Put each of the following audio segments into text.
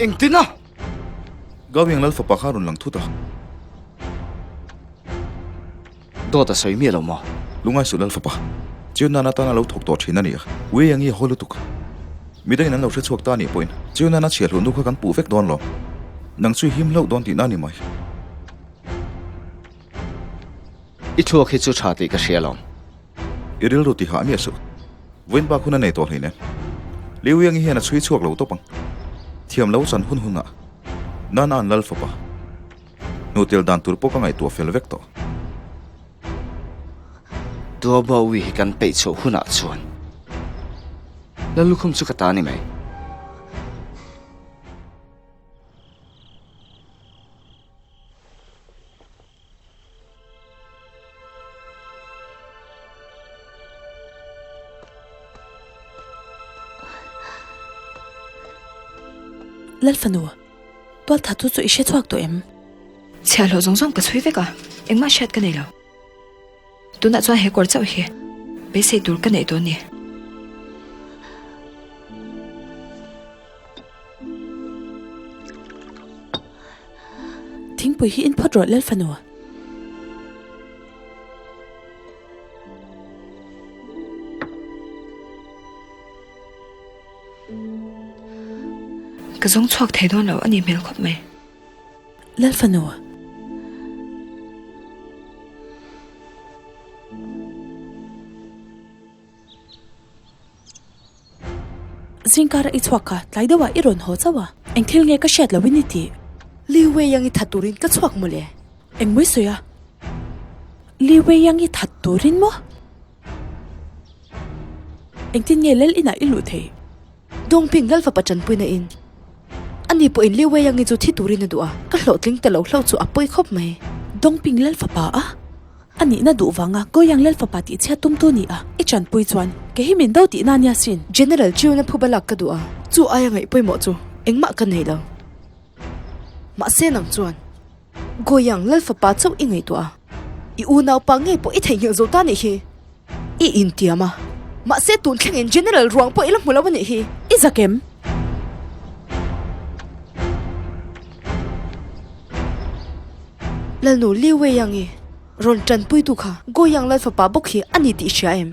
Engtin a? Gawiang Lal fapa kha a rawn lang thut a. Dawt a sawi miah lo maw? Lungai suh Lal fapa. Chiunan atana lo thawk tawh thin a ni a. Wei ang i haw lutuk. Midangin an lo hre chhuak ta anih pawhin Chiunan a chhiah hluh nu kha kan puh vek dawn lo. Nang chu i him hlauh dawn tihna a ni mai. I thluak hi chu tha tih ka hria lo. I rilru ti hah miah suh. Vawiin bak hun a nei tawh hleinem. Liu Yangi hian a chhui chhuak lo tawp ang. Thiam lo chan hun hunah Nana an lal fapa. Hnuhtel dan tur pawh ka ngaihtuah fel vek tawh. Duabawi hi kan peih chhoh hunah chuan Lallukhum chu ka ta ni mai. Lalfanu, tualthat chu chu i hre chhuak tawh em? Chhiahhlawh zawng zawng ka chhui vek a, engmah hriat ka nei lo. Tunah chuan he kawr chauh hi beisei tur ka neih tawh a ni. Thingpui hi in phawt rawh Lalfanu. Ka zawng chhuak thei dawn lo a nih hmel khawp mai. Lalfanu. Zingkara i chhuak kha tlai deuhah i rawn haw chauh a, eng thil nge ka hriat loh in i tih? Li Wei Yang i that turin ka chhuak mawle. Eng mawi sawi a? Li Wei Yang i that turin maw? Engtin nge lel inah i luh theih? Dongping Lalfapa tanpuina in ani pawhin Li Wei Yang i chu thi turin a duh a, ka hlawhtling ta lo hlauh chu a pawi khawp mai. Dongping Lalfapa a? A nihna duh vanga Goyang Lalfapa tih chhiat tumtu ni a, i chanpui chuan kei hi min do tihna ania sin. General Chiuna phuba lak ka duh a, chu aia ngaih pawimawh chu engmah ka nei lo. Mahse nang chuan Goyang Lalfapa chauh i ngaihtuah a, i unaupa ngei pawh i theihnghilh zo ta nih hi. I intiam a, mahse tun thlengin General ruang pawh i la hmu lo a nih hi. I zak em? Lalnu Liu Weiyang-i rawn tanpuitu kha Goyang Lal fapa bawk hi a ni tih hria em?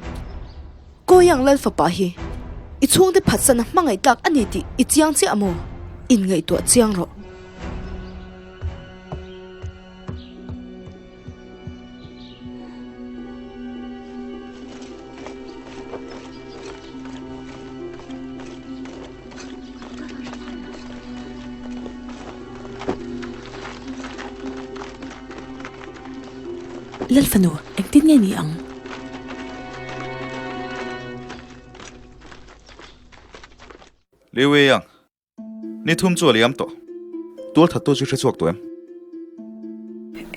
Goyang Lal fapa hi i chhungte phatsan a hmangaih tlak a ni tih i chiang chiah maw? Inngaihtuah chiang rawh. Lalfanu, engtin nge ni ang? Liu Wei Yang, Ni thum chu a liam tawh. Tual thattu chu hre chhuak tawh em?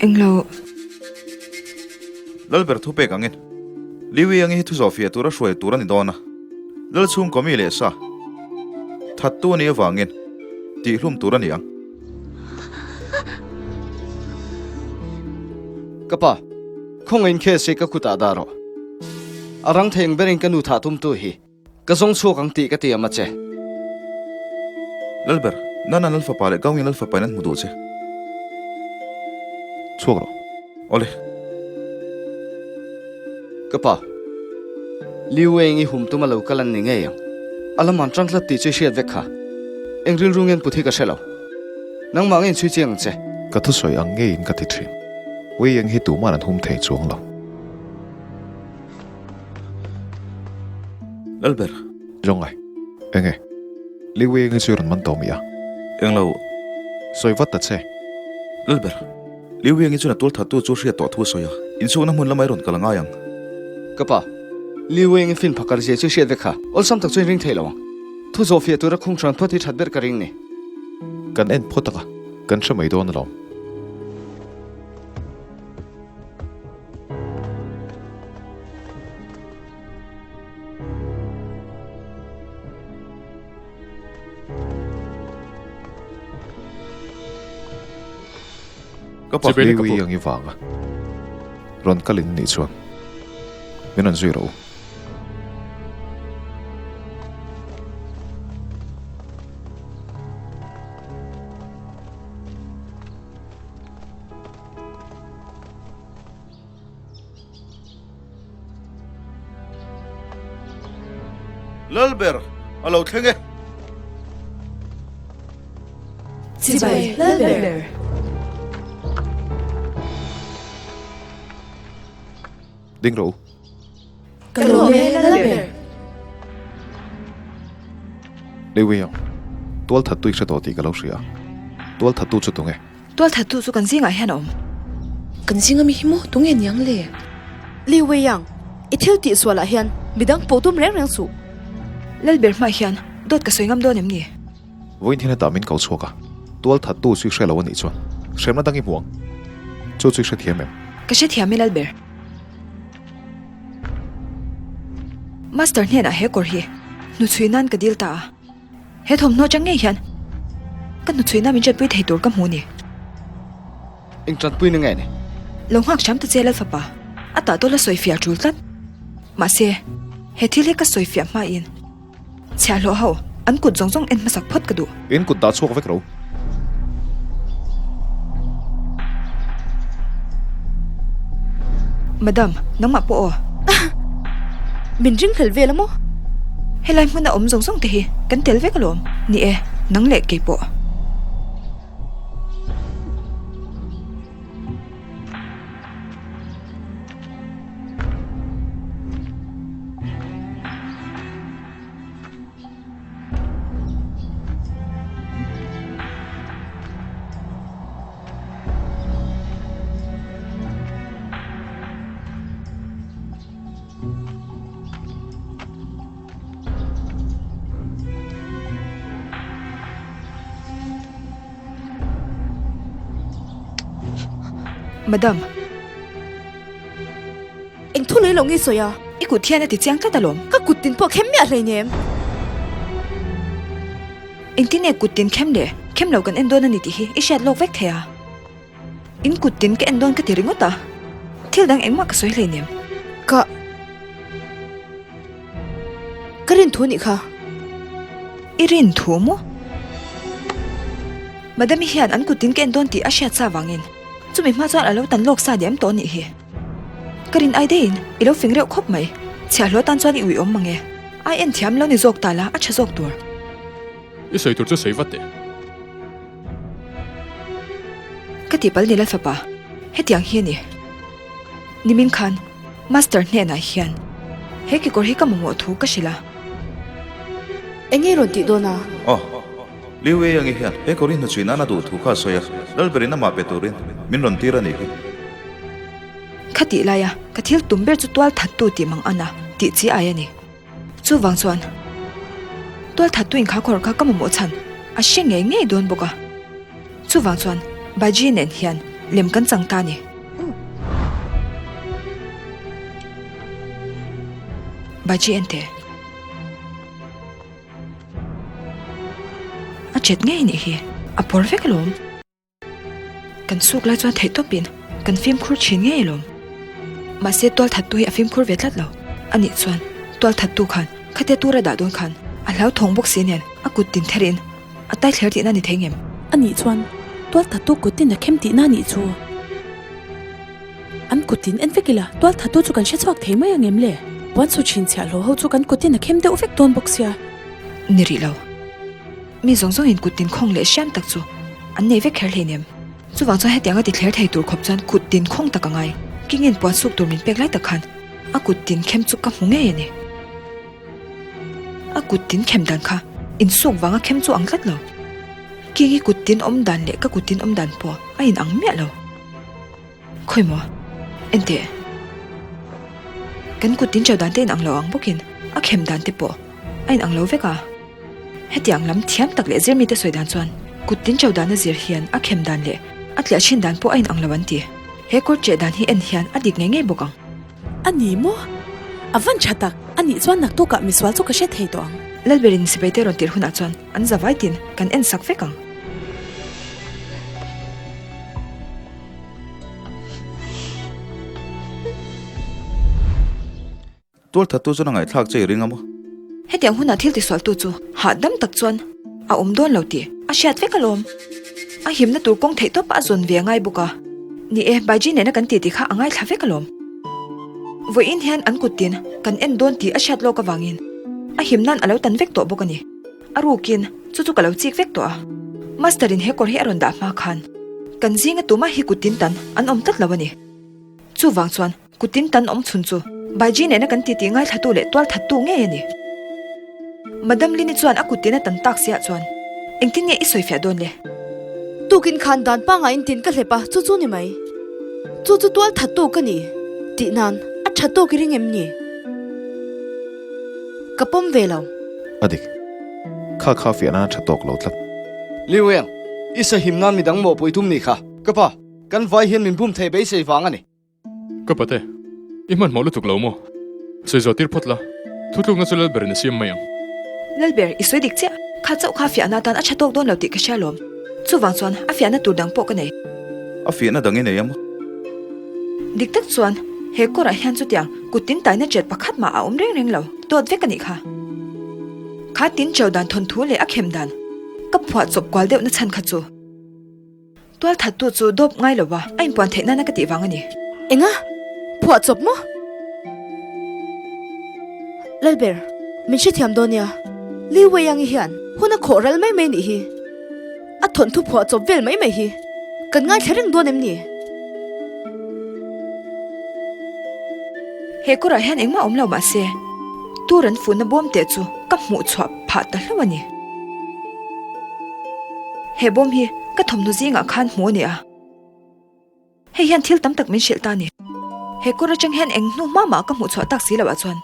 Englo. Lalber thu pek angin Liwi angi hi thu zawh fiah tura hruai tur a ni dawn a. Lal chhungkaw mi leh sa thattu a nih avangin tihhlum tur a ni ang. Ka pa, khawngaih in case hi ka kutah dah rawh. A rang thei ang berin ka nu thah tumtu hi. Ka zawng chhuak ang tih ka ti am a che. Lalber, Nana Lal fapa leh Gaungi Lal fapa in an hmu duh che. Chhuak rawh. Awle. Ka pa, Liu Weng i hum tuma lo kal an ni ngei ang. A lam an tang tlat tih chu i hriat vek kha. Eng rilru ngen put hi ka hre lo. Nangmah nge in chhui chiang ang che. Ka thusawi ang ngeiin ka ti thin. Wei Eng hi tuman an hum thei chuang lo. Lalber. Zawngai. Enge? Liwi enge chu i rawn man tawh mi a? Englo. Sawi vat ta che. Lalber. Liwi enge chuan a tual thattu chu hriat tawh thu a sawi a. Inchhungna hmun lamah i rawn kal a ngai ang. Ka pa. Liwi enge fin phakar zia chu i hriat vek kha. Awlsam tak chu in ring thei lo ang. Thu zawh fiah tura khung hran phawt hi that ber ka ring ni. Kan en phawt ang a, kan hre mai dawn alawm. Ka pa Liwi ang i vang a, rawn kal in nih chuan min rawn zui rawh u. Lalber a lo thleng e. Chibai, Lalber. Ding rawh u. Ka lawm e, Lalber. Lewi ang, tual thattu i hre tawh tih ka lo hria. Tual thattu chu tunge? Tual thattu chu kan zingah hian a awm. Kan zinga mi hi maw tunge niang le? Li Weiyang, i thil tih sualah hian midang pawh tum reng reng suh. Lalber hmah hian dawt ka sawi ngam dawn em ni? Vawiin hian hetah min ko chhuak a, tual thattu chu i hre lo a nih chuan hremna dang i hmu ang. Chu chu i hrethiam em? Ka hrethiam e Lalber. Master hnenah he kawr hi hnuchhui nan ka dil ta a. He thawmhnaw chang ngei hian ka hnuchhuina min tanpui thei tur ka hmu ni. Eng tanpuina nge ni? Lo nghak hram ta che Lalfapa, a tah tawla sawifiah a tul tlat. Mahse, he thil hi ka sawifiah hmain chhiahhlawh ho an kut zawng zawng en hmasak phawt ka duh. In kut dah chhuak vek ro. Madam, nangmah pawh aw. Min ringhlel vel a maw? Helai hmuna awm zawng zawng te hi kan tel vek alawm. Ni e, nang leh kei pawh. Madam. Eng thu lei lo nge sawi a? I kut hian a ti chiang tlat alawm. Ka kut tin pawh khem miah hleinem. Engtin nge kut tin khem le? Khem lo kan en dawn a ni tih hi i hriat lawk vek thei a. In kut tin ka en dawn ka ti ringawt a. Thil dang engmah ka sawi hleinem. Ka. Ka rin thu nih kha. I rin thu maw? Madam-i hian an kut tin ka en dawn tih a hriat sa vangin chumi hma chuan a lo tan lawk sa diam tawh nih hi. Ka rin ai deihin i lo fing reuh khawp mai. Chhiahhlawh tan chuan i ui awm mang e. Ai en thiam lo ni zawk ta la a tha zawk tur. I sawi tur chu sawi vat e. Ka tihpalh ni Lalfapa, hetiang hi a ni. Nimin khan Master hnenah hian he kekawr hi ka mamawh thu ka hrilh a. Eng nge rawn tih dawn a? Aw, Liu Wei angi hian he kawr hi hnuchhui nan a duh thu kha a sawi a, Lalberin amah pe turin min rawn tir a nih hi. Kha tih laia ka thil tum ber chu tual thattu tih mang ana tih chi ai a ni. Chuvang chuan tual thattu in kha kawr kha ka mamawh chhan a hre ngei ngei dawn bawk a. Chuvang chuan Baji nen hian lem kan chang ta a ni. Baji ente. A chet ngei nih hi a pawr vek alawm. Kan suk lai chuan theih tawpin kan fimkhur thin ngei alawm. Mahse tual thattu hi a fimkhur ve tlat lo. Anih chuan tual thattu khan khatia tura dah dawn khan a hlauthawng bawk si nen a kut tin therin a tai thler tihna ni thei ngem. Anih chuan tual thattu kut tin a khem tihna nih chu. An kut tin en vek ila tual thattu chu kan hre chhuak thei mai ang em le? Puan su chhin chhiah hlawh ho chu kan kut tin a khem deuh vek dawn bawk sia. Ni rih lo. Mi zawng zawngin kut tin khawng leh hriam tak chu an nei vek kher hleinem. Chuvang chuan hetiang a ti thler thei tur khawp chuan kut tin khawng tak a ngai. Kingin puan suk tur min pek lai tak khan a kut tin khem chu ka hmu ngei a ni. A kut tin khem dan kha insuk vanga khem chu ang tlat lo. Kingi kut tin awm dan leh ka kut tin awm dan pawh a inang miah lo. Khawi maw? Enteh. Kan kut tin ṭo dan te inang lo ang bawkin a khem dan te pawh a inang lo vek a. Hetiang lam thiam tak leh zirmite sawi dan chuan kut tin ṭo dana zir hian a khem dan leh a tliah ṭhin dan pawh a inang lo an ti. He kawr ṭeh dan hi en hian a dik ngei ngei bawk ang. A ni maw? A van ṭha tak! A nih chuan naktukah misual chu ka hre thei tawh ang. Lalberin sipaite rawn tirh hunah chuan an zavai tin kan en sak vek ang. Tual thattu chuan a ngaihthlak che i ring a maw? Hetiang hunah thil tisualtu chu hahdam tak chuan a awm dawn lo tih a hriat vek alawm. A himna tur kawng theih tawp a zawn ve a ngai bawk a. Ni e, Baiji nena kan titi kha a ngaithla vek alawm. Vawiin hian an kut tin kan en dawn tih a hriat lawk avangin. A him nan a lo tan vek tawh bawk a ni. A rukin chu chu ka lo chik vek tawh a. Master in he kawr hi a rawn dah hma khan kan zinga tumah hi kut tin tan an awm tlat lo a ni. Chuvang chuan kut tin tan awm chhun chu Baiji nena kan titi ngaithlatu leh tual thattu ngei a ni. Madam Lini chuan a kut tin a tan tak siah chuan engtin nge i sawifiah dawn le? Tukin khan dan pangaiin tin ka hlep a, chu chu ni mai. Chu chu tual thattu ka ni tih nan a tha tawk i ring em ni? Ka pawm ve lo. A dik. Kha kha fiah nan a tha tawk lo tlat. Liueng, i sahim nan midang mawhpui tum ni kha. Ka pa, kan vai hian min bum thei beisei vang a ni. Ka pate, i hmanhmawh lutuk lo maw? Sawi zawh tir phawt la, thutlukna chu Lalberin a siam mai ang. Lalber, i sawi dik chiah. Kha chauh kha fiahna atan a tha tawk dawn lo tih ka hria lawm. Chuvang chuan a fiahna tur dang pawh ka nei. A fiahna dang i nei a maw? Dik tak chuan he kawrah hian chutiang kut tin taina chet pakhat mah a awm reng reng lo, dawt vek a nih kha. Kha tin cheu dan thawnthu leh a khem dan ka phuah chawp kual deuh na chhan kha chu tual thattu chu dawp ngai lo va a inpuan theih nana ka tih vang a ni. Enga? Phuah chawp maw? Lalber, min hrethiam dawn nia, Li Weiang-i hian hun a khawh ral mai mai nih hi. A thawnthu phuah chawp vel mai mai hi kan ngaithla reng dawn em ni? He kawrah hian engmah awm lo mah se, tur an fuhna bawm teh chu ka hmuh chhuah phah ta hlauh a ni. He bawm hi ka thawmhnaw zingah khan hmuh a ni a. Hei hian thil tam tak min hrilh ta a ni. He kawr atang hian eng hnu hma mah ka hmuh chhuah tak si loh ah chuan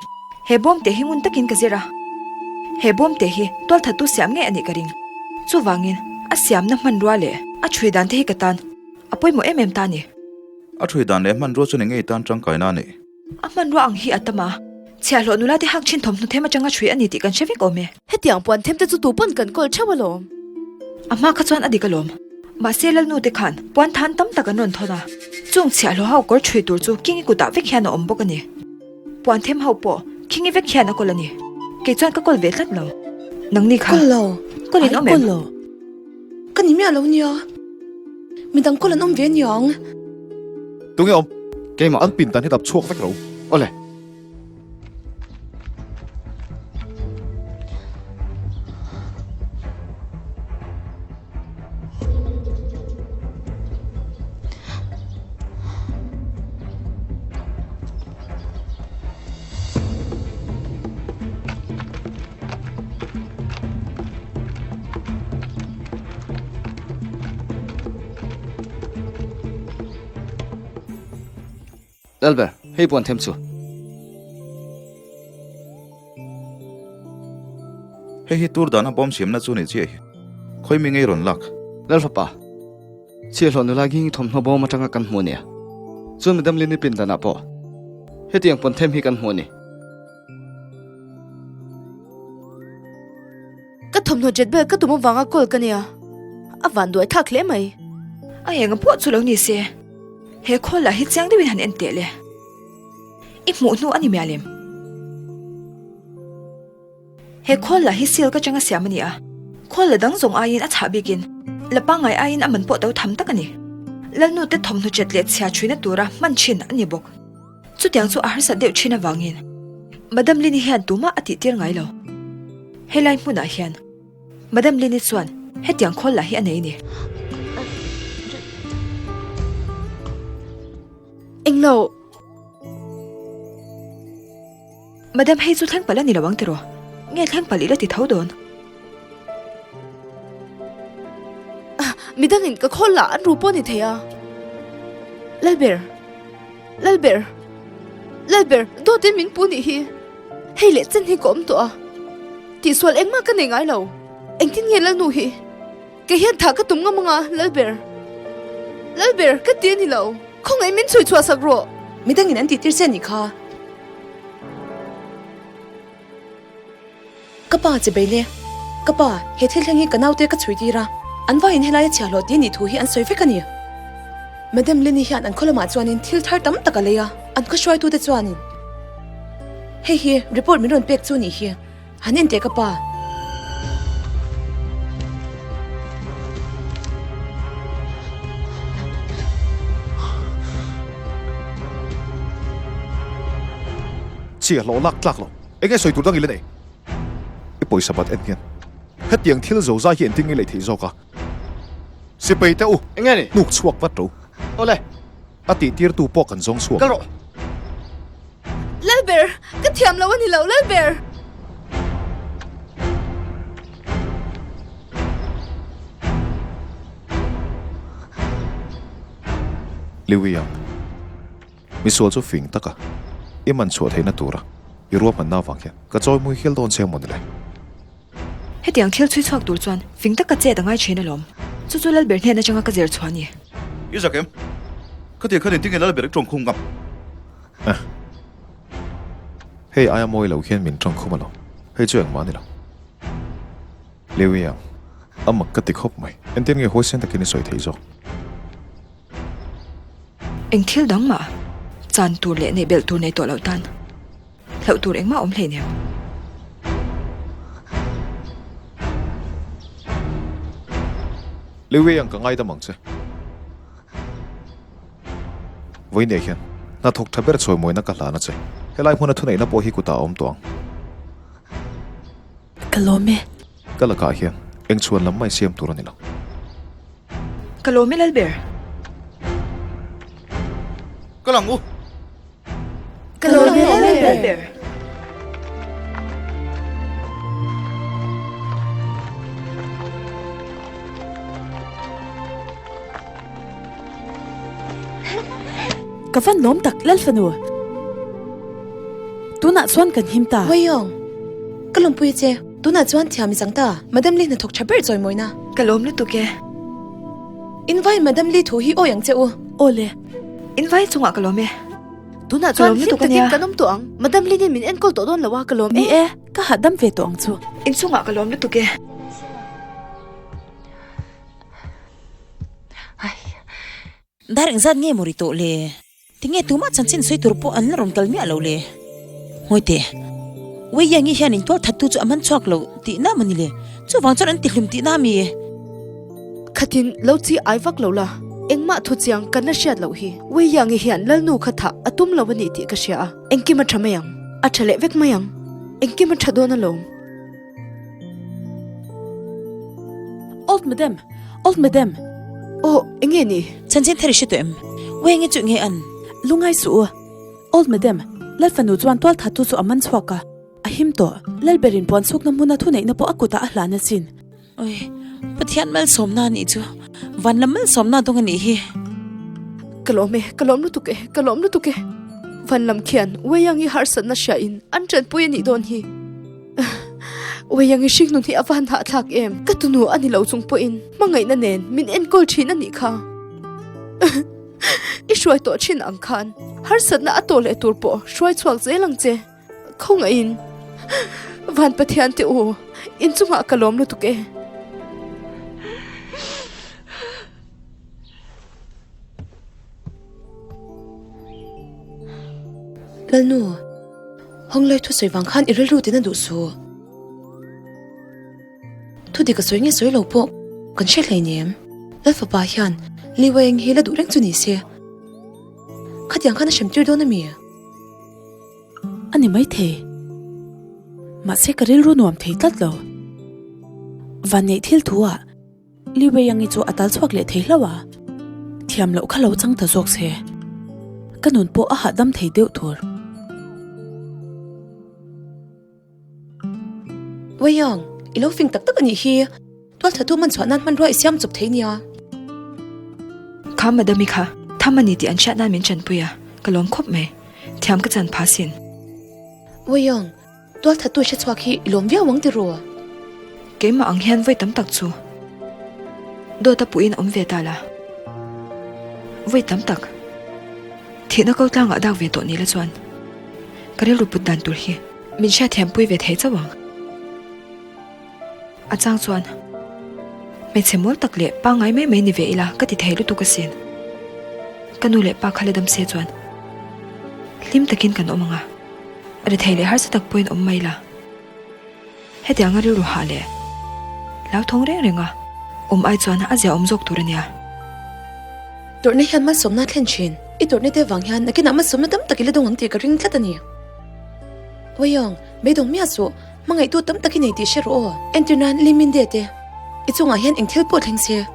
he bawm te hi ngun takin ka zir a. He bawm te hi tualthattu siam ngei a nih ka ring. Chuvangin a siamna hmanrua leh a chhui dan te hi ka tan a pawimawh em em ta a ni. A chhui dan leh hmanrua chu ni ngei tan tangkaina a ni. A hmanrua ang hi a tam a, chhiahhlawh nula te hak thin thawmhnaw them atanga chhui a ni tih kan hre vek awm e. Hetiang puan them te chu tu pawn kan kawl theuh alawm. A hma kha chuan a dik alawm. Mahse Lalnu te khan puan than tam tak an rawn thawn a, chung chhiahhlawh ho kawr chhui tur chu Kingi kutah vek hian a awm bawk a ni. Puan them ho pawh Kingi vek hian a kawl a ni. Kei chuan ka kawl ve tlat lo. Nangni kha. Kawl lo. Kawl in awm em? Kawl lo. Ka ni miah lo nia. Midang kawl an awm ve aniang. Tunge awm? Keimah. An pin dan hi dap chhuak vek ro. Awle. Lalber, hei puan them chu. Hei hi tur dana bawm siamna chu ni chiah hi. Khawi mi ngei rawn lak. Lalfapa, chhiahhlawh nula nghing thawmhnaw bawm atanga kan hmu ania. Chuan Madam Lini pindanah pawh hetiang puan them hi kan hmu a ni. Ka thawmhnaw jet bel ka tum avanga call ka nia, a van duai thlak hle mai. A enga pawh chu lo ni se, he call lah hi chiang deuhin han en teh le. I hmuh hnu a ni mial em? He call lah hi silk atanga siam a ni a, call la dang zawng aiin a chhah bikin la pangngai aiin a man pawh to tham tak a ni. Lalnu te thawmhnaw chet leh chhia chhuina tura hman thin a ni bawk. Chutiang chu a harsat deuh thin avangin Madam Lini hian tumah a tihtir ngai lo. Helai hmunah hian Madam Lini chuan hetiang khawl lah hi a nei a ni. Englo. Madam hei chu thleng palh a ni lo ang tiraw? Nge thleng palh ila ti tho dawn? Midangin ka khawl lah an ru pawh a ni thei a. Lalber. Lalber. Lalber, dawtin min pu nih hi. Hei leh chen hi ka awm tawh a. Tihsual engmah ka nei ngai lo. Engtin nge Lalnu hi? Kei hian thah ka tum ngam anga, Lalber. Lalber, ka ti a ni lo. Khawngaih min chhui chhuah sak rawh. Midangin an tihtir che a nih kha. Ka pa che bei le. Ka pa, he thil thleng hi ka naute ka chhui tir a, an vaiin helaia chhiahhlawh ti nih thu hi an sawi vek a ni. Madam Lini hian an khaw lamah chuanin thil thar tam tak a lei a, an khaw hruaitute chuanin hei hi report min rawn pek chu nih hi. Han en teh ka pa. Chhiahhlawh lak tlak lo. Enge sawi tur dang i la nei? pawisa bat en hian hetiang thil zo zai hi engtin nge lei theih zawk a? Sipai te u! Enge ni? Hnuk chhuak vat ro. Awle. A tih tirtu pawh kan zawng chhuak. Kal rawh. Lalber! Ka thiam lo a ni lo, Lalber! Liwiang, misual chu fing taka i man chhuah theihna tura i ruahmanna avang hian ka chawimui hial dawn che maw ni le? Hetiang thil chhui chhuak tur chuan fing taka chet a ngai thin alawm. Chu chu Lalber hnen atanga ka zir chhuah a ni. I zak em? Khatiang khan engtin nge Lalber i tawngkhum ngam? Eh. Hei aia mawi lo hian min tawngkhum alawm. Hei chu engmah a ni lo. Liwiang, a mak ka ti khawp mai. Engtin nge huaisen takin i sawi thei zawk? Eng thil dang mah chan tur leh neih belh tur nei tawh loh tan hlauh tur engmah awm hleinem. Liwiang ka ngaidam ang che. Vawiinah hian hnathawk tha ber chawimawina ka hlan a che. Helai hmuna thuneihna pawh hi kutah a awm tawh ang. Ka lawm e. Ka lakah hian eng chhuan lam mai siam tur a ni lo. Ka lawm e Lalber. Ka lang u. Ka lawm e Lalber. Ka van lawm tak Lalfanu. Tunah chuan kan him ta. Wayong, ka lawmpui a che. Tunah chuan thiam i chang ta. Madam Lee hnathawk tha ber chawimawina. Ka lawm lutuk e. Invai Madam Lee thu hi awi ang che u. Awle. Invai chungah ka lawm e. Tunah chuan hlim takin kan awm tawh ang. Madam Lee nen min enkawl tawh dawn lo a, ka lawm e. Ni e, ka hahdam ve tawh ang chu. Inchungah ka lawm lutuk e. Dar engzat nge maw ri tawh le? Tinge tumah chanchin sawi tur pawh an la rawn kal miah lo le? Ngawi teh, Wei Yangi hian in tual thattu chu a man chhuak lo tihna maw ni le? Chuvang chuan an tihlum tihna a mi? Khatin lo chi ai vak lo la, engmah thu chiang kan la hriat loh hi. Wei Yangi hian Lalnu kha thah a tum lo a ni tih ka hria a, engkim a tha mai ang, a tha leh vek mai ang, engkim a tha dawn alawm. Old Madam! Old Madam! Aw, enge ni? Chanchin thar i hre tawh em? Weng i chu nge an? Lungai suh u. Old Madam, Lal fanu chuan tual thattu chu a man chhuak a, a him tawh. Lalberin puan chhukna hmuna thuneihna pawh a kutah a hlan asin. Oi, Pathian malsawmna a nih chu. Van lam malsawmna dawng a nih hi. Ka lawm e, ka lawm lutuk e, ka lawm lutuk e. Van lam khian Wei-ang i harsatna hriain an tanpui a nih dawn hi. Wei-ang i hringnun hi a van hahthlak em? Ka tunu a ni lo chung pawhin hmangaihna nen min enkawl thin a nih kha. I hruai tawh thin ang khan harsatna a tawh leh tur pawh hruai chhuak zel ang che. Khawngaihin Van Pathian te u, inchungah ka lawm lutuk e. Lalnu, Honglai thusawi vang khan i rilru tina duh suh. Thudik a sawi nge sawi lo pawh kan hre hleinem. Lal fapa hian Li Wei-eng hi la duh reng chu ni se, khatiang khan a hrem tir dawn a mi? A ni maithei. Mahse ka rilru nuam thei tlat lo. Vanneih thil thu ah Li Wei-angi chu a tal chhuak leh thei hlauh a, thiam loh kha lo chang ta zawk se, ka nun pawh a hahdam thei deuh tur. Wei-ang, i lo fing tak tak a nih hi, tual thatu man chhuah nan hmanrua i siam chawp thei nia. Kha Madam-i kha tham a ni tih an hriat nan min chanpui a, ka lawm khawp mai, thiam ka chan pha sin. Wei-ang, Tual thattu hre chhuak hi i lawm viau ang ti ru. Keimah ang hian vawi tam tak chu dawt a puhin awm ve ta la. Vawi tam tak thihna ko tlangah dak ve tawh ni la chuan ka rilru put dan tur hi min hriatthiam pui ve thei chauh ang. A chang chuan hmeichhe mawl tak leh pangngai mai mai ni ve ila ka ti thei lutuk asin. Ka nu leh pa kha la dam se chuan hlim takin kan awm ang a. Rethei leh harsa tak pawhin awm mai la. Hetianga rilru hah leh hlauthawng reng renga awm ai chuan a zia awm zawk tur a nia. Tawrhna hian malsawmna a thlen thin. I tawrhna te vang hian nakinah malsawmna tam tak i la dawng ang tih ka ring tlat a ni. Wayong, beidawng miah suh. Hmangaihtu tam tak i nei tih hre rawh aw. Entir nan Lee Min Dae te, i chungah hian eng thil pawh thleng se,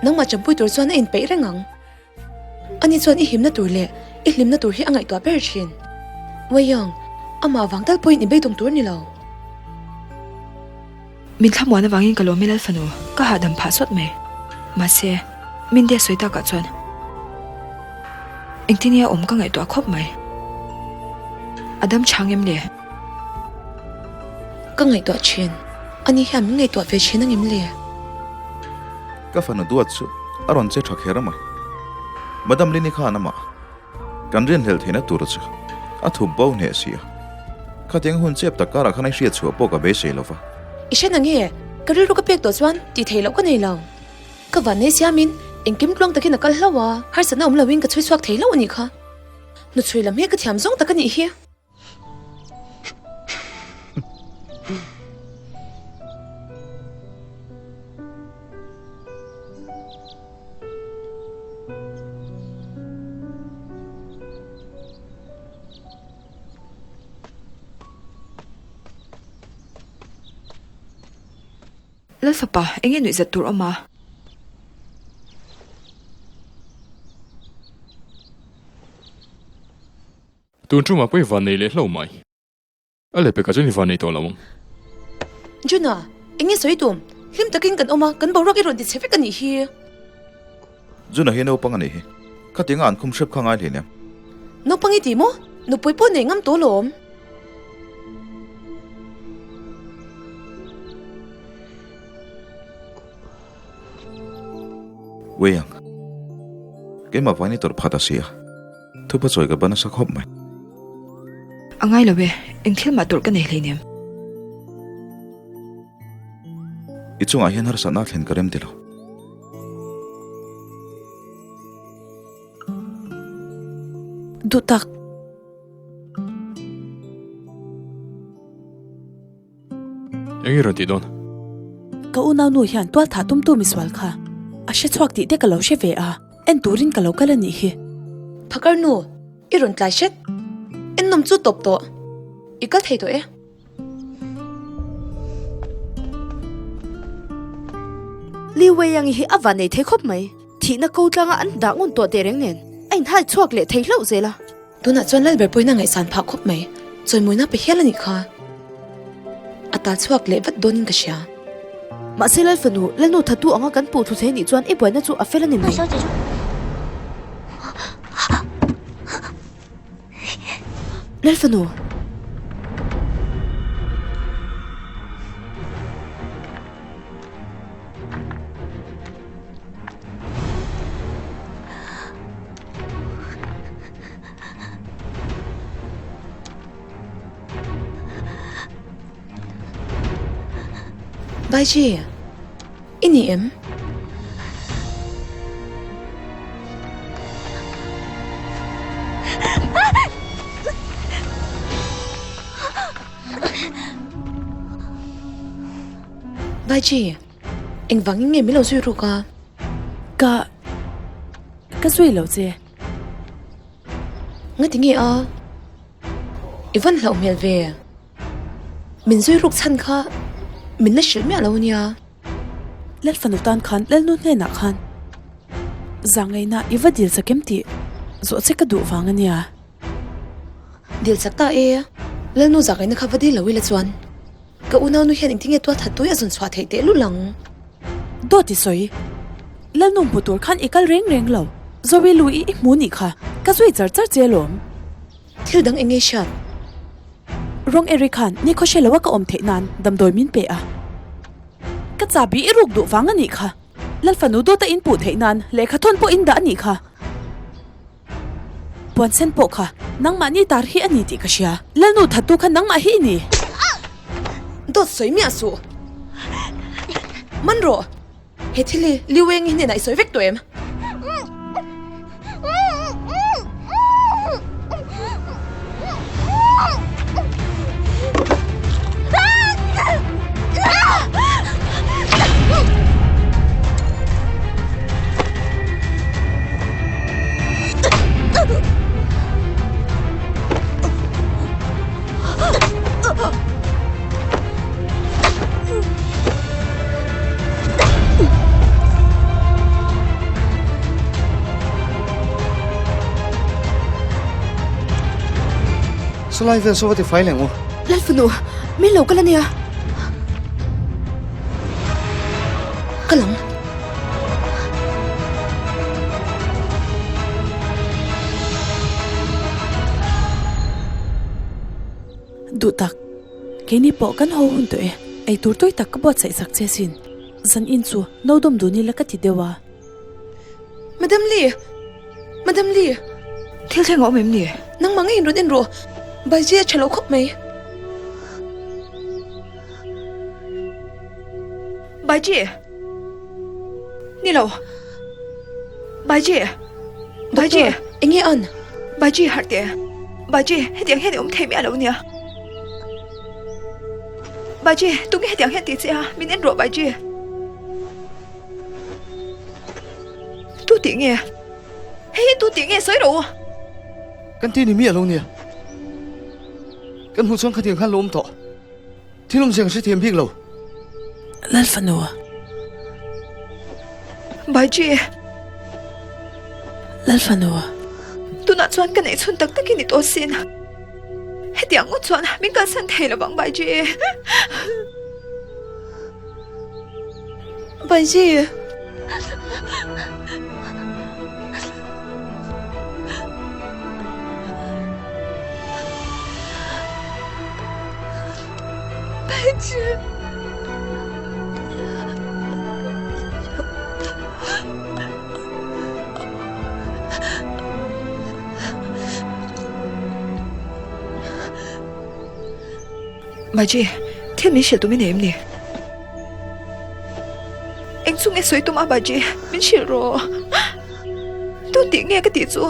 nangmah champui tur chuan a inpeih reng ang. Ani chuan i himna tur leh i hlimna tur hi a ngaihtuah ber thin. Wei-Young, amah vang tal pawhin i beidawng tur ni lo. Min thlamuan avangin ka lawm e Lalfanu, ka hahdam phah sawt mai. Mahse, Mindy a sawi takah chuan engtin nge a awm ka ngaihtuah khawp mai. A dam chhang em le? Ka ngaihtuah thin. Ani hian min ngaihtuah ve thin angem le? Ka fanu duat chu a rawn che tha kher mai. Madam Lini khan amah kan rinhlelh theihna tur chu a thup bo hneh si a. Khatiang hun chep tak karah khan a hriat chhuah pawh ka beisei lo va. I hre nange? Ka rilru ka pek tawh chuan tih theih loh ka nei lo. Ka vannei siamin engkim tluang takin a kal hlauh a, harsatna awm loin ka chhui chhuak thei hlauh a nih kha. Hnuchhui lam hi ka thiam zawng tak a nih hi. Lalfapa, enge nuihzat tur awm a? Tun ṭumah pawh i van nei leh hlauh mai. A lehpekah chuan i van nei tawh lo ang. Juna, eng nge sawi tum? Hlim takin kan awm a, kan boruak i rawn ti chhe vek a nih hi. Juna hi naupang a nih hi. Khatianga an khum hrep kha ngai hleinem. Naupang i ti maw? Nupui pawh nei ngam tawh lawm. Wei ang. Keimah vangin i tawrh phat a si a. Thupa chawi ka ban nasa khawp mai. A ngai lo e, eng thil mah tawrh ka nei hleinem. I chungah hian harsatna a thlen ka rem ti lo. Duh tak. Eng i rawn tih dawn? Ka unaunu hian tual thah tumtu misual kha a hre chhuak tih te ka lo hre ve a, en turin ka lo kal a nih hi. Phakar nu, i rawn tlai hret. En nawm chu tawp tawh. I kal thei tawh e. Liu Weiang-i hi a van nei thei khawp mai. Thihna ko tlanga an dah ngun tawh teh reng nen a inhai chhuak leh thei hlauh zel a. Tunah chuan Lalber pawhin a ngaihsan phah khawp mai. Chawimawina pe hial a nih kha. A tal chhuak leh vat dawnin ka hria. Mahse Lal fanu, Lalnu thatu anga kan puh thu thei nih chuan i buaina chu a fel a ni mai. Lal fanu. Baiji, i ni em? Baiji, engvangin nge min lo zui ruk a? Ka, ka zui lo che. Nga ti nge a? I van hlauh hmel ve. Min zui ruk chhan kha min la hrilh miah lo ania. Lal fanu tan khan Lalnu hnenah khan zangaina i va dil chak em tih zawh che ka duh vang ania. Dil chak ta e, Lalnu zangaina kha va dil lo ila chuan Ka unaunu hian engtin nge tual that tui a zawn chhuah theih teh lul ang? Dawt i sawi. Lalnu hmu tur khan i kal reng reng lo. Zoe lu i i hmu nih kha. Ka zui char char che alawm. Thil dang eng nge hriat? Rawng Eri khan ni khaw hre lo a ka awm theih nan damdawi min pe a. Ka chahbi i ruk duh vang a nih kha. Lalfanu dawt a in puh theih nan lehkha thawn pawh in dah a nih kha. Puan sen pawh kha nangmahni tar hi a ni tih ka hria. Lalnu thattu kha nangmah hi i ni. Dawt sawi miah suh. Man rawh. He thil hi Liu Wengi hnenah i sawi vek tawh em? Sawlai vel saw va ti fai leh ang u. Lalfanu, min lo kal a nia. Kal ang. Duh tak, keini pawh kan haw hun tawh e. Eitur tui tak ka buatsaih sak che sin. Zan in chu no dawm dun ila ka ti deuh a. Madam Lee! Madam Lee! Thil thleng a awm em ni? Nangmah ngeiin rawn en rawh. Baiji a tha lo khawp mai. Baiji! Ni lo. Baiji! Baiji! Doctor, eng nge an? Baiji harh teh. Baiji, hetiang hian i awm thei miah lo nia. Baiji, tunge hetiang hian ti che a? Min en rawh Baiji. Tu tih nge? Hei hi tu tih nge sawi rawh u? Kan ti ni miah lo nia. Kan hmuh chuan khatiang khan lo awm tawh. Thil awmzia ka hrethiam bik lo. Lalfanu. Baiji. Lalfanu. Tunah chuan ka neih chhun tak takin i tawh sin. Hetiang ngawt chuan min kalsan thei lovang Baiji. Baiji. Baiji. Baiji, thil min hrilh tum i nei em ni? Eng chu nge sawi tum a Baiji, min hrilh rawh. Tun tih nge ka tih chu?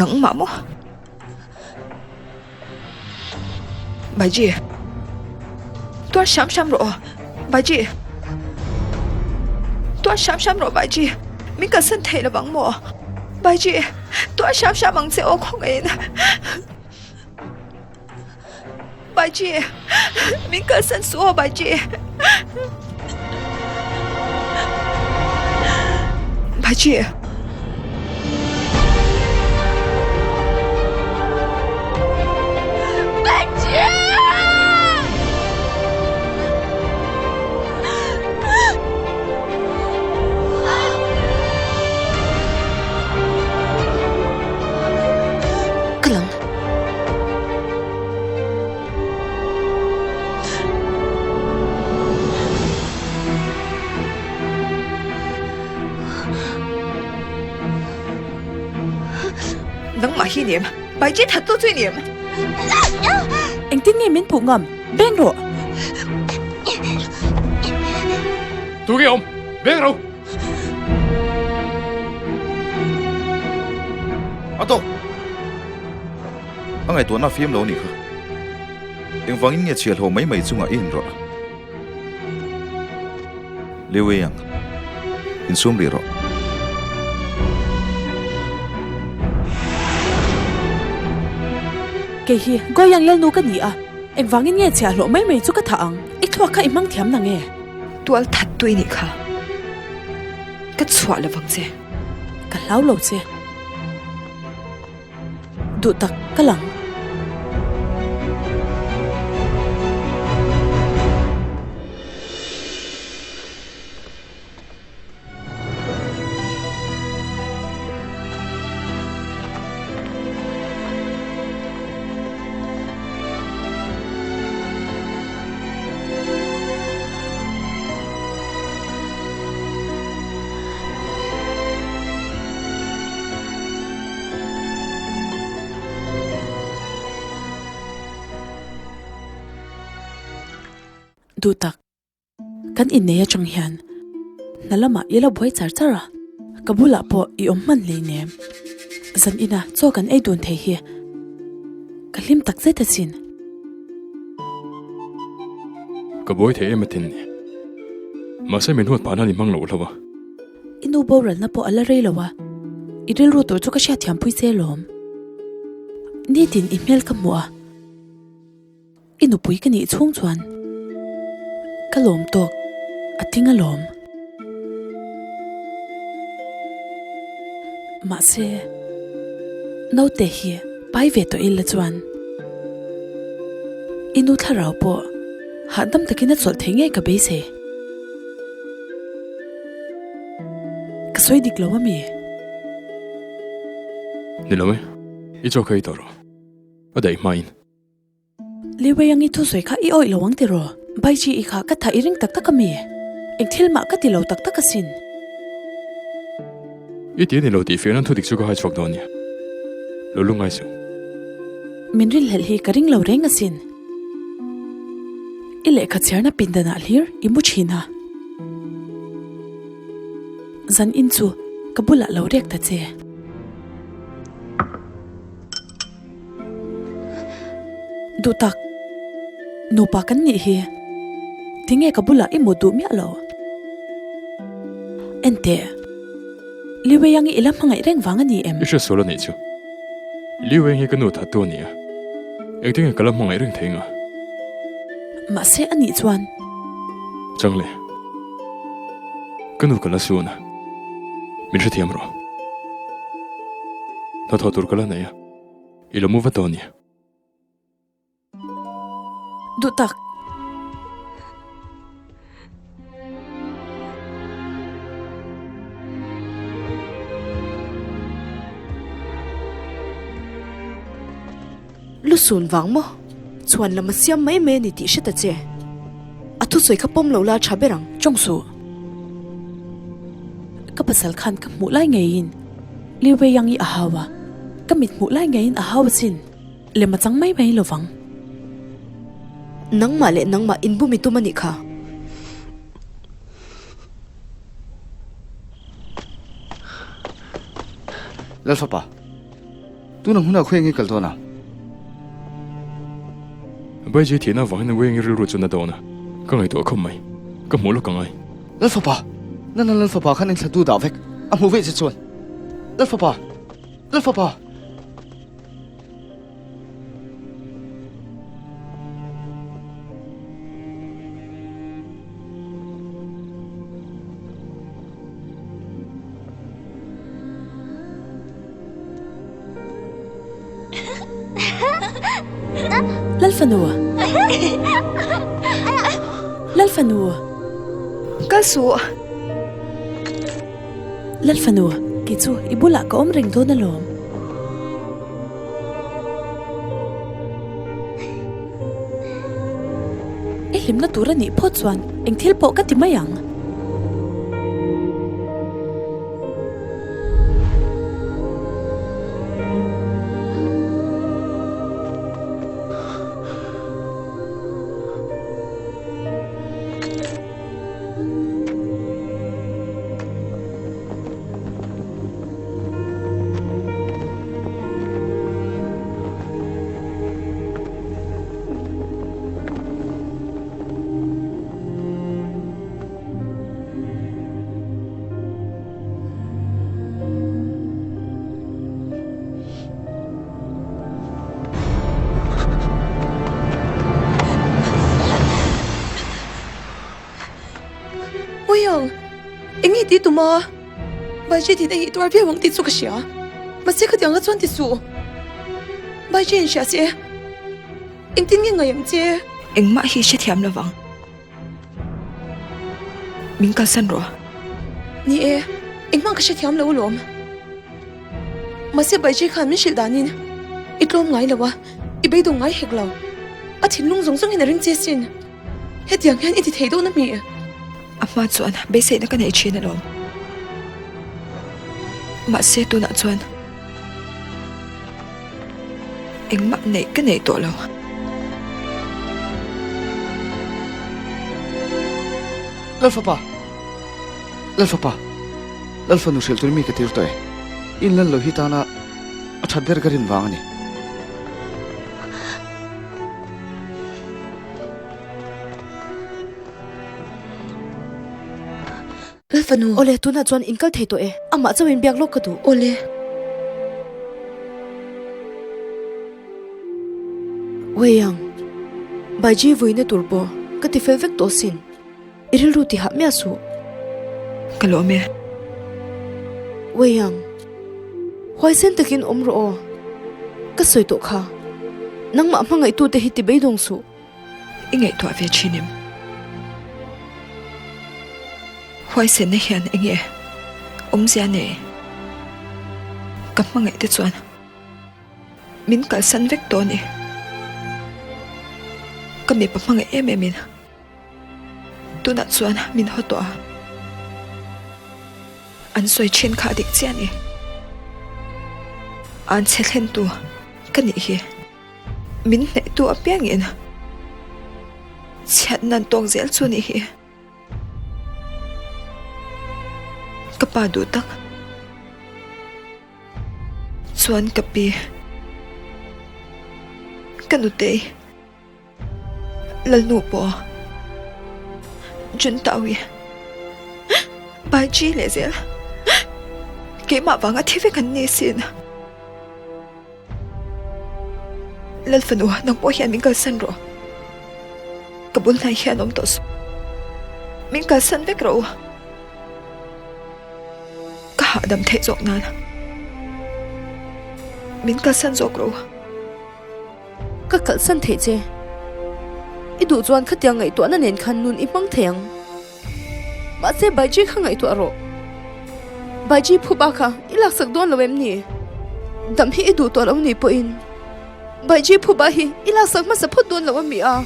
Nangmah maw? Baiji. Tuar hram hram rawh aw. Baiji. Tuar hram hram rawh Baiji. Min kalsan thei lovang maw? Baiji. Tuar hram hram ang che aw khawngaihin. Baiji. Min kalsan suh aw Baiji. Baiji. Ka lang. Nangmah hi ni em? Baiji that tu chu i ni em? Engtin nge min puh ngam? Beng rawh! Tu nge awm? Beng rawh! A tawk! A ngaihtuahna a fim lo a nih kha. Engvangin nge chhiahhlawh mai mai chungah i inrawlh a? Liu Wei ang, insum rih rawh. Kei hi Goyang Lalnu ka ni a, engvangin nge chhiahhlawh mai mai chu ka thah ang? I thluak kha i hmang thiam nang e? Tual that tui nih kha ka chhuah lovang che. Ka hlau lo che. Duh tak ka lang. Duh tak, kan innei atang hian hna lamah i lo buai char char a, ka bulah pawh i awm hman hlei nem. Zan ina chaw kan ei dun thei hi ka hlim tak zet asin. Ka buai thei em atin ni. Mahse min huat phah nan i hmang loh hlauh a. I nu boralna pawh a la rei lo a, i rilru tur chu ka hriatthiam pui che alawm. Nitin i hmel ka hmuh a, i nupui ka nih chhung chuan ka lawm tawk a ting alawm. Mahse, naute hi pai ve tawh ila chuan i nu thlarau pawh hahdam takin a chawlh thei ngei ka beisei. Ka sawi dik lo a mi? Ni lo e, i chaw kha ei tawh rawh. A daih hmain. Liwei-ang i thusawi kha i awih lo ang tiraw? Baiji i kha ka tha i ring tak tak a mi? Eng thil mah ka ti lo tak tak asin. I ti a ni lo tih fiah nan thudik chu ka hai chhuak dawn nia. Lo lungngai suh. Min rinhlelh hi ka ring lo reng asin. I lehkha chhiarna pindanah hlir i mu thin a. Zan in chu ka bulah lo riak ta che. Duh tak, nupa kan nih hi tinge ka bulah i mut duh miah lo? Enteh, Liu Weiang i la hmangaih reng vang a ni em? I hriatsual a nih chu. Liu Weiang hi ka nu thattu a ni a, engtinge ka la hmangaih reng thei nga? Mahse a nih chuan. Changle, ka nu ka la sun a, min hrethiam rawh. Hnathawh tur ka la nei a, i lo mu vat dawn nia. Duh tak. Lusun vang maw? Chhuan lam a siam mai mai a ni tih hre ta che. A thusawi kha pawm lo la tha ber ang. Chawng suh. Ka pasal khan ka hmuh lai ngeiin Liu Weiyang i a hau a, ka mit hmuh lai ngeiin a hau asin. Lem a chang mai mai lo vang. Nangmah leh nangmah inbum i tum a nih kha. Lalfapa. Tuna hmunah khawi nge kal dawn a? Baiji thihna avangin Weng rilru chu na dawn a, ka ngaihtuah khawp mai. Ka hmuh lawk angai. Lalfapa! Nana Lalfapa khan inthla du dah vek a hmuh veih che chuan. Lalfapa! Lalfapa! Lalfanu! Lalfanu! Kal suh! Lalfanu, kei chu i bulah ka awm reng dawn alawm. I hlimna tur a nih phawt chuan eng thil pawh ka ti mai ang. Ui ang! Eng nge tih tum a? Baiji tih na hi i tuar viau ang tih chu ka hria. Mahse khatiang la chuan ti suh. Baiji in hria se engtin nge ngaih ang che? Engmah hi hrethiam lovang. Min kalsan rawh. Ni e, engmah ka hrethiam lo alawm. Mahse Baiji khan min hrilh danin i tlawm ngai lo a, i beidawng ngai hek lo. A thinlung zawng zawngin a ring che sin. Hetiang hian i ti thei dawn a mi? A hma chuan beiseihna ka nei thin alawm. Mahse tunah chuan engmah neih ka nei tawh lo. Lalfapa! Lalfapa! Lalfanu hrilh tur mi ka tir tawh e. In lan lo hi tana a that ber ka rin vang a ni. Lalfanu. Awle, tunah chuan in kal thei tawh e. Amah chauhin biak lawk ka duh. Awle. Wei ang, Baiji vuina tur pawh ka ti fel vek tawh sin. I rilru ti hah miah suh. Ka lawm e. Wei ang, huaisen takin awm rawh aw. Ka sawi tawh kha. Nangmah hmangaihtute hi ti beidawng suh. I ngaihtuah ve thin em? Huaisenna hian eng nge awmzia nei? Ka hmangaih te chuan min kalsan vek tawh a ni. Ka mipa hmangaih em em in tunah chuan min haw tawh a. An sawi thin kha a dik chiah a ni. An chhe thlentu ka nih hi. Min hnaihtu apiangin chhiatna an tawk zel chu nih hi. Ka pa duh tak chuan ka pi ka nutei Lalnu pawh Juntawi Baiji leh zel keimah vanga thi vek an ni sin. Lalfanu, nang pawh hian min kalsan rawh. Ka bul hnai hian awm tawh suh. Min kalsan vek rawh u. Ka hahdam theih zawk nan. Min kalsan zawk rawh u. Ka kalsan theih che. I duh chuan khatiang ngaihtuahna nen khan nun i hmang thei ang. Mahse Baiji kha ngaihtuah rawh. Baiji phuba kha i laksak dawn lo em ni? Dam hi i duh tawh lo ni pawhin Baiji phuba hi i laksak hmasa phawt dawn lo a mi a?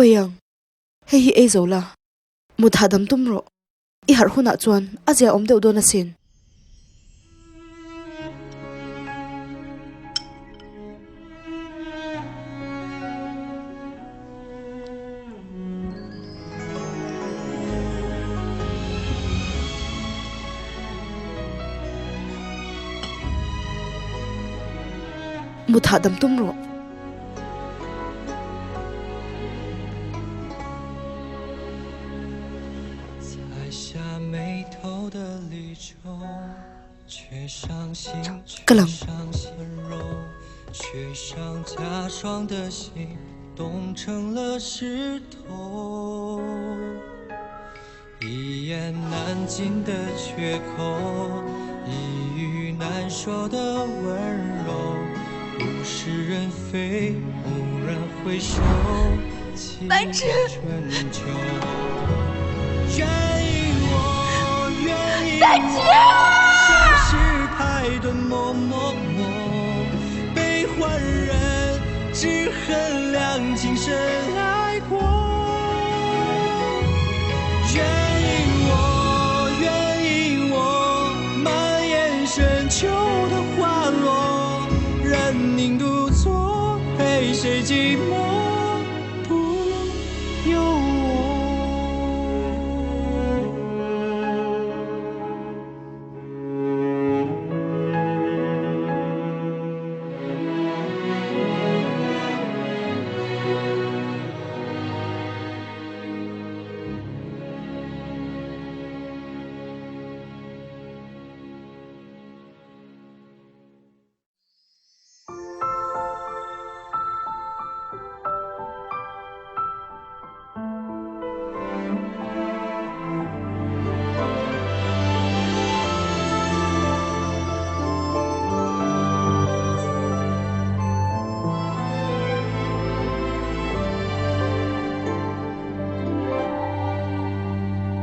Uai ang, hei hi ei zo la, mut hahdam tum rawh. I harh hunah chuan a zia awm deuh dawn asin. Mut hahdam tum rawh. Ka lang.